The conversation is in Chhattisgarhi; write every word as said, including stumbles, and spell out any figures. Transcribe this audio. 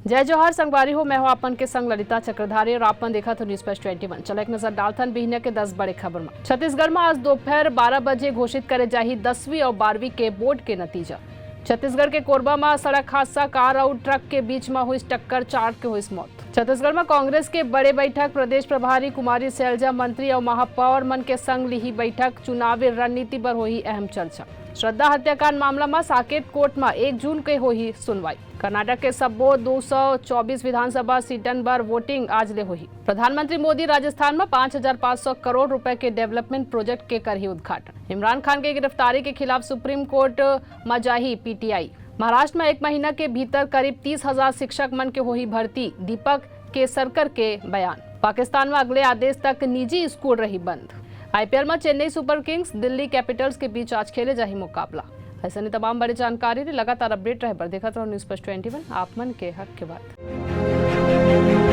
जय जोहार संगवारी हो, मैं हूं आप मन के संग ललिता चक्रधारी और आप मन देखत हो News Flash twenty one। चलो एक नजर डालथन बिहनिया के दस बड़े खबर म। छत्तीसगढ़ म आज दोपहर बारह बजे घोषित करे जाही दसवीं और बारहवीं के बोर्ड के नतीजा। छत्तीसगढ़ के कोरबा म सड़क हादसा, कार अउ ट्रक के बीच म होइस टक्कर, चार के होइस मौत। छत्तीसगढ़ म कांग्रेस के बड़े बैठक, प्रदेश प्रभारी कुमारी सैलजा, मंत्री अउ महापौर मन के संग लिही बैठक, चुनावी रणनीति पर होही अहम चर्चा। श्रद्धा हत्याकांड मामला म साकेत कोर्ट म एक जून के होही सुनवाई। कर्नाटक के सब्बो दो सौ चौबीस विधानसभा सीटन बर वोटिंग आज ले होही। प्रधानमंत्री मोदी राजस्थान म पाँच हजार पाँच सौ करोड़ रुपए के डेवलपमेंट प्रोजेक्ट के करही उद्घाटन। इमरान खान के गिरफ्तारी के खिलाफ सुप्रीम कोर्ट म जाही पीटीआई। महाराष्ट्र म एक महीना के भीतर करीब तीस हजार शिक्षक मन के होही भर्ती, दीपक केसरकर के बयान। पाकिस्तान म अगले आदेश तक निजी स्कूल रही बंद। आईपीएल म Chennai super Kings, Delhi Capitals के बीच आज खेले जाही मुकाबला। अइसने तमाम बड़े जानकारी ले लगातार अपडेट रहे बर देखत रहो News Flash twenty one, आप मन के हक के बात।